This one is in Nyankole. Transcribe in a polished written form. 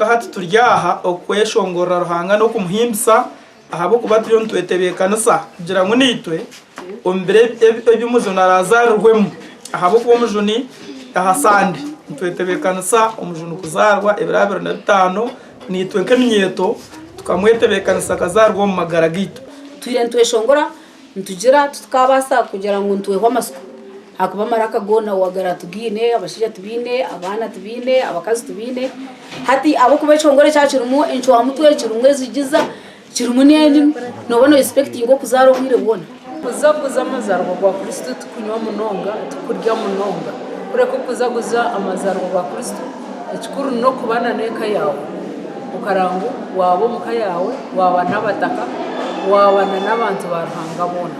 hati turi aha okweshongorera Ruhanga n'okumuhimbisa ahabw'okuba turiyo nitwetebeekanisa kugira ngu naitwe omu biro ebi omujuni araazarirwemu ahabw'okuba omujuni aha Sande nitwetebeekanisa omujuni kuzaarwa ebiro 25 naitwe nk'eminyeeto tukamwetebeekanisa akazaarwa omu magara gaitu. Twire nitweshongora nitugira titukabaasa kugira ngu nitwehwa amatsiko ahakuba amaraka goona wagara tugaine, abashaija tubaine, abaana tubaine, abakazi tubaine. Hati ahabw'okuba ekihongore kyaba kirimu encwamutwe, kirimu ezigiza, kirimu n'endimi, nooba noyesipekitinga okuzaara obwire bwona. Okuzaguza amazaarwa gwa Kristo tikunywa munonga, tikurya munonga, kureka okuzaguza amazaarwa gwa Kristo ekikuru n'okuba n'eka yaawe okareba ngu waaba omu ka yaawe, waaba n'abataka, waaba n'abantu ba Ruhanga boona.